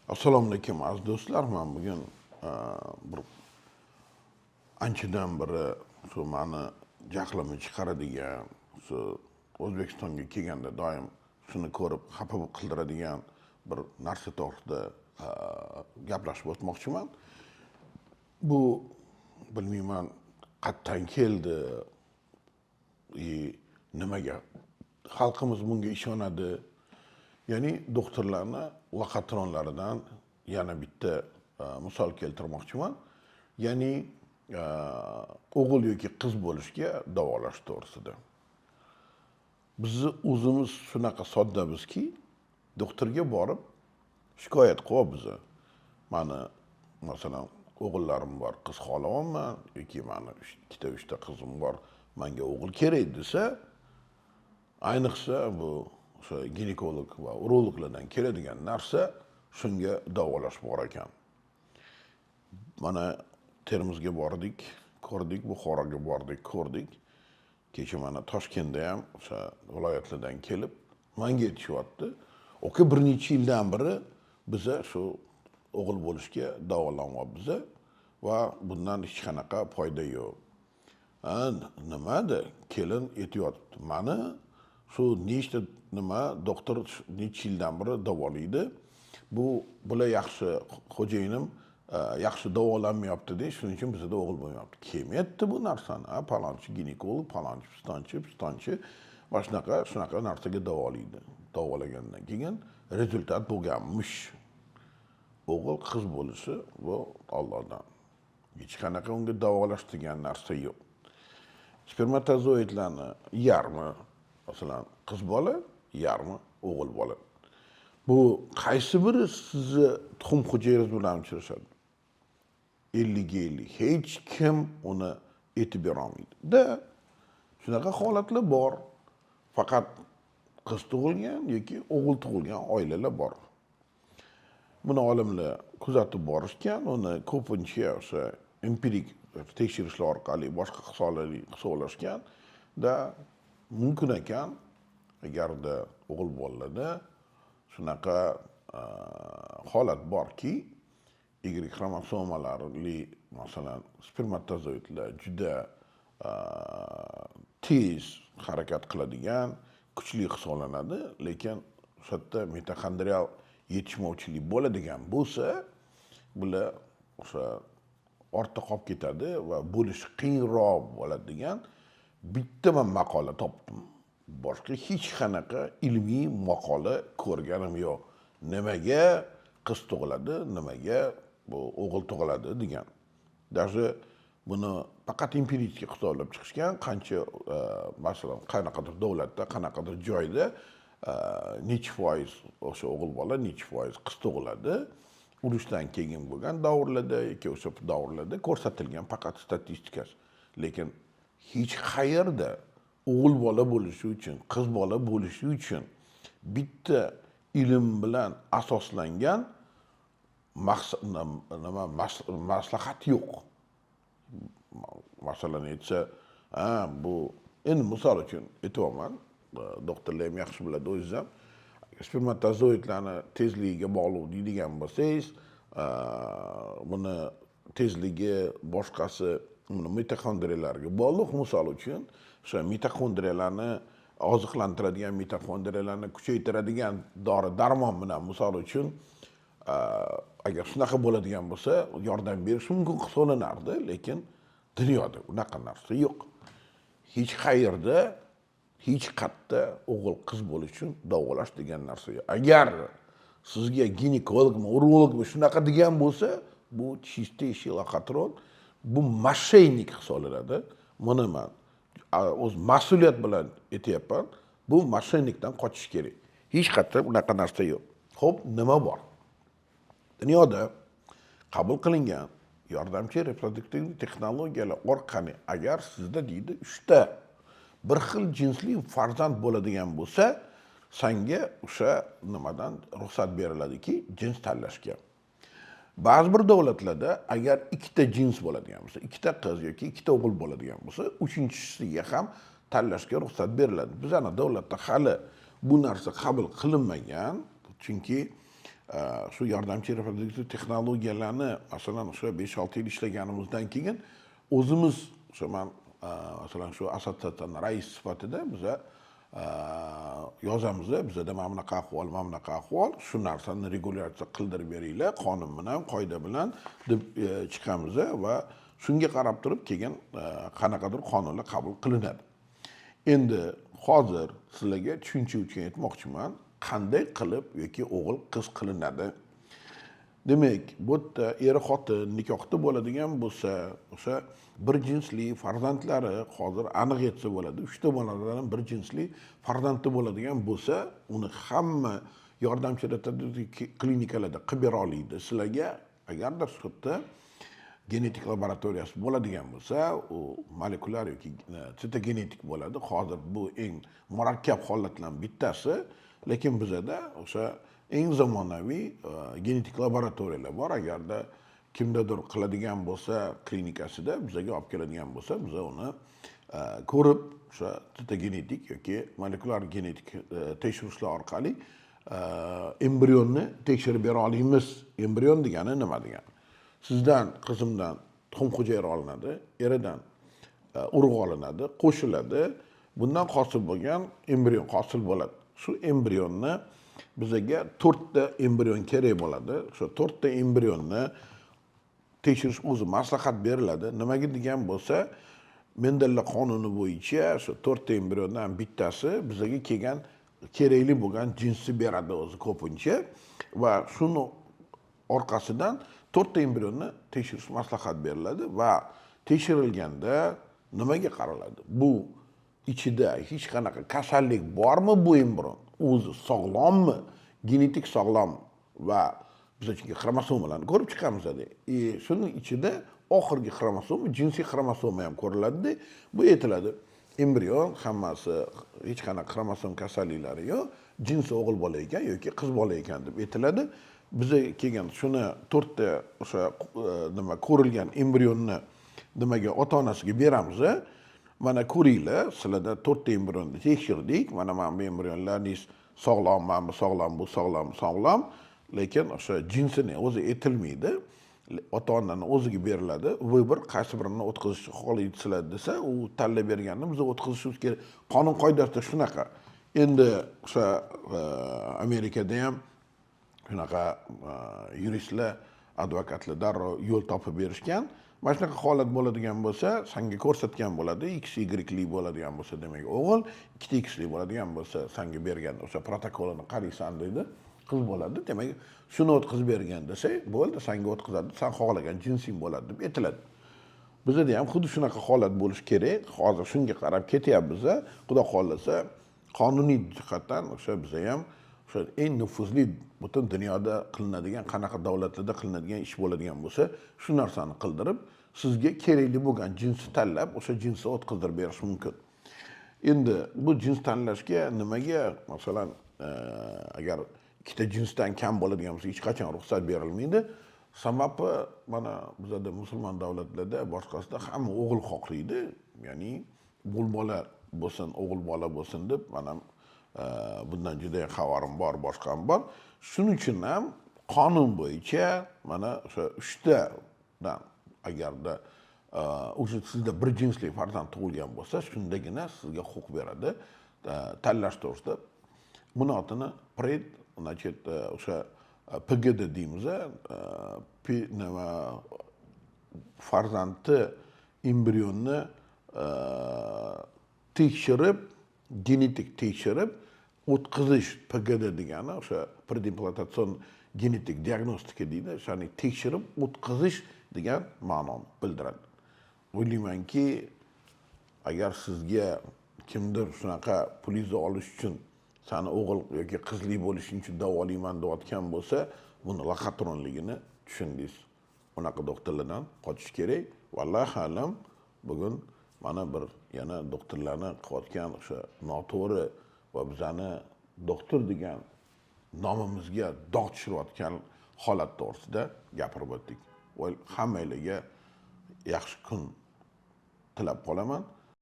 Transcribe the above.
Assalomu alaykum, aziz do'stlar. Man bugun bir anchadan beri shu mani jahlimni chiqaradigan, shu O'zbekistonga kelganda doim shuni ko'rib xafa qildiradigan bir narsa to'g'risida gaplashib o'tmoqchiman. Bu, bilmayman, qayerdan keldi и nimaga xalqimiz bunga ishonadi. Ya'ni doktorlarni лохотрон laridan yana bitta misol keltirmoqchiman. Ya'ni o'g'il yoki qiz bo'lishga davolash to'g'risida. Bizni o'zimiz shunaqa soddamizki, doktorga borib shikoyat qilyapmiz. Mani, masalan, o'g'illarim bor, qiz xohlayapman yoki mani ikkita, uchta qizim bor, manga o'g'il kerak desa, ayniqsa bu o'sha ginekolog va urologlardan keladigan narsa, shunga davolash bor ekan. Mana Termizga bordik, ko'rdik, Buxoroga bordik, ko'rdik. Kecha mana Toshkentda ham o'sha viloyatlardan kelib manga aytishyapti: "Aka, bir necha yildan beri biza shu o'g'il bo'lishga davolanyapmiz va bundan hech qanaqa foyda yo'q." Ha, nimada kelin aytyapti, mani shu nechta nima doktor necha yildan beri davolaydi, bu bular yaxshi, xo'jayinim yaxshi davolanmayapti, shuning uchun bizada o'g'il bo'lmayapti. Kim aytdi bu narsani? Ha, palonchi ginekolog, palonchi pistonchi pistonchi mana shunaqa shunaqa narsaga davolaydi, davolagandan keyin результат bo'lganmish. O'g'il qiz bo'lishi bu Ollohdan, hech qanaqa unga davolash degan narsa yo'q. Spermatozoidlarni yarmi, masalan, qiz bola, yarmi o'g'il bola. Bu qaysi biri sizni tuxum hujayrangiz bilan uchrashadi 50ga 50, hech kim uni aytib berolmaydi da. Shunaqa holatlar bor, faqat qiz tug'ilgan yoki o'g'il tug'ilgan oilalar bor. Buni olimlar kuzatib borishgan, uni ko'pincha o'sha empirik tekshirishlar orqali boshqa hisoblashgan da. Mumkin ekan, agarda o'g'il bolalarda shunaqa holat borki, Y xromosomalarli, masalan, spermatozoidlar juda tez harakat qiladigan, kuchli hisoblanadi, lekin o'sha yerda mitoxondrial yetishmovchilik bo'ladigan bo'lsa, bular o'sha ortda qolib ketadi va bo'lishi qiyinroq bo'ladi degan bitta man maqola topdim. Boshqa hech qanaqa ilmiy maqola ko'rganim yo'q, nimaga qiz tug'iladi, nimaga bu o'g'il tug'iladi degan. Даже buni faqat эмпирический hisoblab chiqishgan, qancha masalan, qanaqadir davlatda, qanaqadir joyda nechi foiz o'sha o'g'il bola, nechi foiz qiz tug'iladi, urushdan keyin bo'lgan davrlarda yoki o'sha davrlarda ko'rsatilgan faqat statistikasi. Lekin hech qayerda o'g'il bola bo'lishi uchun, qiz bola bo'lishi uchun bitta ilm bilan asoslangan maqsad, nima, maslahat yo'q. Masalan, aytsa, ha, bu endi misol uchun aytyapman, doktorlar ham yaxshi biladi, o'zingiz ham, spermatozoidlarni tezligiga bog'liq deydigan bo'lsangiz, buni tezligi, boshqasi, buni mitoxondriyalarga bog'liq. Misol uchun, o'sha mitoxondriyalarni oziqlantiradigan, mitoxondriyalarni kuchaytiradigan dori darmon bilan, misol uchun, agar shunaqa bo'ladigan bo'lsa, yordam berishi mumkin hisoblanardi. Lekin dunyoda unaqa narsa yo'q. Hech qayerda, hech qayerda o'g'il qiz bo'lish uchun davolash degan narsa yo'q. Agar sizga ginekologmi, urologmi shunaqa degan bo'lsa, bu чистейший лохотрон, bu мошенник hisoblanadi. Buni man o'z mas'uliyat bilan aytyapman, bu мошенник dan qochish kerak. Hech qayerda unaqa narsa yo'q. Ho'p, nima bor dunyoda qabul qilingan yordamchi reproduktiv texnologiyalar orqali? Agar sizda, deydi, uchta bir xil jinsli farzand bo'ladigan bo'lsa, sanga o'sha nimadan ruxsat beriladiki, jins tanlashga. Ba'zi bir davlatlarda agar ikkita jins bo'ladigan bo'lsa, ikkita qiz yoki ikkita o'g'il bo'ladigan bo'lsa, uchinchisiga ham tanlashga ruxsat beriladi. Bizani davlatda hali bu narsa qabul qilinmagan, chunki Shu yordamchi reproduktiv texnologiyalarni, masalan, o'sha 5-6 yil ishlaganimizdan keyin o'zimiz o'sha man, masalan, shu assotsiatsiyani rais sifatida biza yozamiz: bizada mana bunaqa ahvol, mana bunaqa ahvol, shu narsani regulyatsiya qildirib beringlar qonun bilan, qoida bilan, deb chiqamiz va shunga qarab turib keyin qanaqadir qonunlar qabul qilinadi. Endi hozir sizlarga tushuncha uchun aytmoqchiman, qanday qilib yoki o'g'il, qiz qilinadi. Demak, bu yerda er xotin nikohda bo'ladigan bo'lsa, o'sha bir jinsli farzandlari, hozir aniq aytsa bo'ladi, uchta boladan bir jinsli farzandi bo'ladigan bo'lsa, uni hamma yordamchi klinikalarda qilib bera oladi sizlarga. Agarda shu yerda genetik laboratoriyasi bo'ladigan bo'lsa, u molekulyar yoki sitogenetik bo'ladi. Hozir bu eng murakkab holatlardan bittasi, lekin bizada o'sha eng zamonaviy genetik laboratoriyalar bor. Agarda kimdadir qiladigan bo'lsa klinikasida, bizaga olib keladigan bo'lsa, biza uni ko'rib, o'sha sitogenetik yoki molekulyar genetik tekshirishlar orqali embrionni tekshirib bera olamiz. Embrion degani nima degani? Sizdan, qizimdan tuxum hujayra olinadi, eridan urug' olinadi, qo'shiladi, bundan hosil bo'lgan embrion hosil bo'ladi. Shu embrionni, bizaga to'rtta embrion kerak bo'ladi. O'sha to'rtta embrionni tekshirish o'zi maslahat beriladi. Nimaga degan bo'lsa, Mendellar qonuni bo'yicha shu to'rtta embriondan bittasi bizaga kelgan kerakli bo'lgan jinsni beradi o'zi ko'pincha va shuni orqasidan to'rtta embrionni tekshirish maslahat beriladi. Va tekshirilganda nimaga qaraladi? Bu ichida hech qanaqa kasallik bormi, bu embrion o'zi sog'lommi, genetik sog'lom va biz chunki xromosomalarni ko'rib chiqamiz. И shuni ichida oxirgi xromosoma, jinsiy xromosoma ham ko'riladida. Bu aytiladi, embrion hammasi hech qanaqa xromosom kasalliklari yo'q, jinsi o'g'il bola ekan yoki qiz bola ekan, deb aytiladi. Biza keyin shuni to'rtta o'sha nima ko'rilgan embrionni nimaga, ota onasiga beramiz: mana ko'ringlar, sizlarda to'rtta embrionni tekshirdik, mana bu embrionlaringiz sog'lom, mana bu sog'lom, bu sog'lom, sog'lom, lekin o'sha jinsini o'zi aytilmaydi, ota onani o'ziga beriladi выбор, qaysi birini o'tkazishni xohlaysizlar desa, u tanlab berganini biz o'tkazishimiz kerak, qonun qoidasida shunaqa. Endi o'sha Amerikada ham shunaqa yuristlar, advokatlar darrov yo'l topib berishgan. Mana shunaqa holat bo'ladigan bo'lsa, sanga ko'rsatgan bo'ladi: x yli bo'ladigan bo'lsa, demak o'g'il, ikkita xli bo'ladigan bo'lsa, sanga bergan o'sha protokolini qaraysan deydi, qiz bo'ladi, demak shuni o'tkazib bergan desa, bo'ldi, sanga o'tkazadi, san xohlagan jinsing bo'ladi, deb aytiladi. Bizada ham xuddi shunaqa holat bo'lishi kerak. Hozir shunga qarab ketyapmiz. Xudo xohlasa, qonuniy jihatdan o'sha biza ham o'sha eng nufuzli, butun dunyoda qilinadigan, qanaqa davlatlarda qilinadigan ish bo'ladigan bo'lsa, shu narsani qildirib, sizga kerakli bo'lgan jinsni tanlab, o'sha jinsni o'tkazdirib berish mumkin. Endi bu jins tanlashga nimaga, masalan, agar ikkita jinsdan kam bo'ladigan bo'lsa, hech qachon ruxsat berilmaydi. Sababi, mana bizada musulmon davlatlarda, boshqasida hamma o'g'il xohlaydi, ya'ni o'g'il bola bo'lsin, o'g'il bola bo'lsin deb. Mana bundan juda xabarim bor, boshqam bor. Shuning uchun ham qonun bo'yicha mana o'sha uchtadan, agarda o'sha sizda bir jinsli farzand tug'ilgan bo'lsa, shundagina sizga huquq beradi tanlash to'g'risida. Buni otini пред, значит, o'sha ПГД deymiz, nima, farzandni embrionni tekshirib, genetik tekshirib o'tkazish. ПГД degani o'sha предимплантационный genetik diagnostika deydi, o'shani tekshirib o'tkazish degan ma'noni bildiradi. O'ylaymanki, agar sizga kimdir shunaqa pulingizni olish uchun, sani o'g'il yoki qizli bo'lishing uchun davolayman deyotgan bo'lsa, buni лохотрон ligini tushundingiz. Unaqa doktorlardan qochish kerak. Vallohu alam. Bugun mana bir yana doktorlarni qilayotgan o'sha noto'g'ri va bizani doktor degan nomimizga dog' tushirayotgan holat to'g'risida gapirib o'tdik. Va hammanglarga yaxshi kun tilab qolaman.